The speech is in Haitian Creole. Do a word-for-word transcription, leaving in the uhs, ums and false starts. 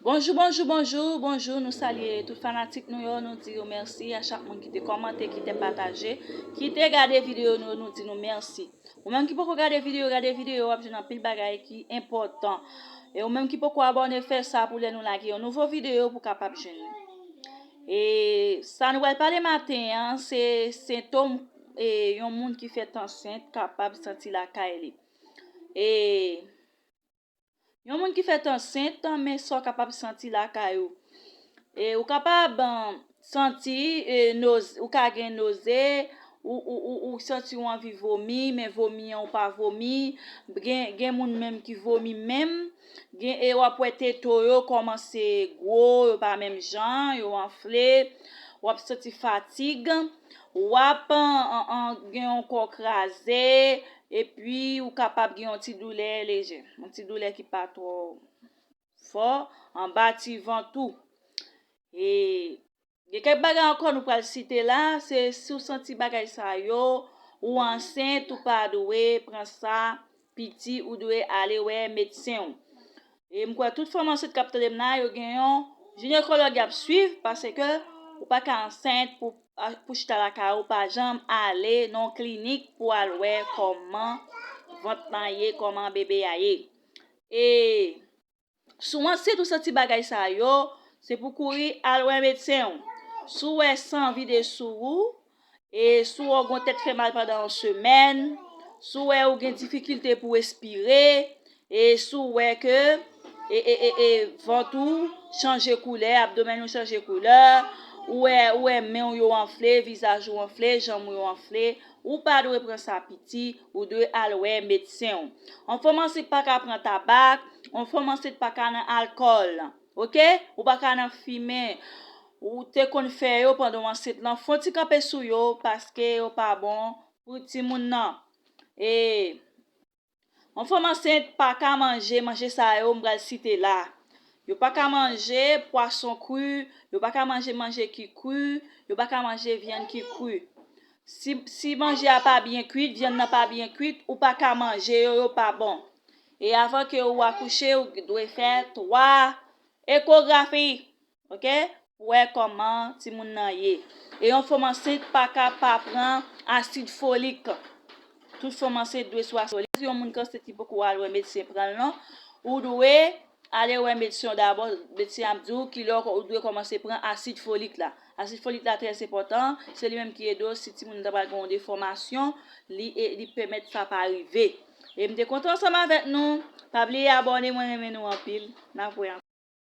Bonjou, bonjou, bonjou, bonjou. Nou salye tout fanatik nou yo. Nou di yo mèsi a chak moun ki te kòmante, ki te pataje, ki te gade videyo nou yo. Nou di nou mèsi. Ou menm ki poko gade videyo, gade videyo, w ap jwenn anpil bagay ki enpòtan. E ou menm ki poko abòne, fè sa pou lè nou lage yon nouvo videyo pou kapab jwenn li. E sa nou pral pale maten an, se sentòm e yon moun ki fèt ansent kapab santi lakay li. E yon moun ki fèt ansent, men sa w kapab santi lakay ou. E ou kapab, um, santi, e, noz-, ou ka gen noze, ou, ou, ou, ou santi ou anvi vomi, men vomi an ou pa vomi. Gen, gen moun menm ki vomi menm. Gen, e w ap wè teto yo kòmanse gwo, yo pa menm jan, yo anfle. W ap santi fatig. W ap, an, an, an, gen yon kò kraze. Epi, ou kapab gen yon ti doulè lejè. Yon ti doulè ki pa twò fò, anba ti vant ou. E gen kèk bagay ankò nou pral site la, se si w santi bagay sa yo, ou ansent, ou pa dwe pran sa piti, ou dwe ale wè medsen w. E m kwè tout fanm ansent k ap tande m la, yo gen yon jinekològ y ap swiv, paske ou pa ka ansent pou, pou chita lakay ou, pa janm ale nan yon klinik pou al wè kòman vant lan ye, kòman bebe a ye. E si w ansent, ou santi bagay sa yo, se pou kouri al wè medsen w. Si w wè san vide sou ou, e si w wè w gen tèt fè mal pandan yon semèn, si w wè ou gen difikilte pou respire, e si w wè ke e, e, e, e, vant ou chanje koulè, abdomèn ou chanje koulè, ou wè, ou wè men w yo anfle, vizaj ou anfle, janm ou yo anfle, ou pa dwe pran sa piti, ou dwe al wè medsen w. Yon fanm ansent pa ka pran tabak, yon fanm ansent pa ka nan alkòl, oke? Ou pa ka nan fimen. Ou te konn fè yo pandan w ansent lan, fè yon ti kanpe sou yo, paske yo pa bon pou timoun nan. E yon fanm ansent pa ka manje manje sa yo m pral site la. Yo pa ka manje pwason kri, yo pa ka manje manje ki kri, yo pa ka manje vyann ki kri. Si, si manje a pa byen kwit, vyann nan pa byen kwit, ou pa ka manje yo, yo pa bon. E avan ke ou akouche, ou dwe fè twa ekografi, oke? Pou wè kòman timoun nan ye. E yon fanm ansent pa ka pa pran asid folik. Tout fanm ansent dwe sou asid folik. Si yon moun ki ansent ki poko al wè medsen pran l non, ou dwe ale wè medsen w dabò, medsen ap di w kilè w dwe kòmanse pran asid folik la. Asid folik la trè enpòtan, se li menm ki ede w si timoun nan ta pral gen yon defòmasyon, li, e, li pèmèt sa pa rive. E m te kontan ansanm avèk nou. Pa bliye abòne, mwen renmen nou anpil. N ap wè ankò.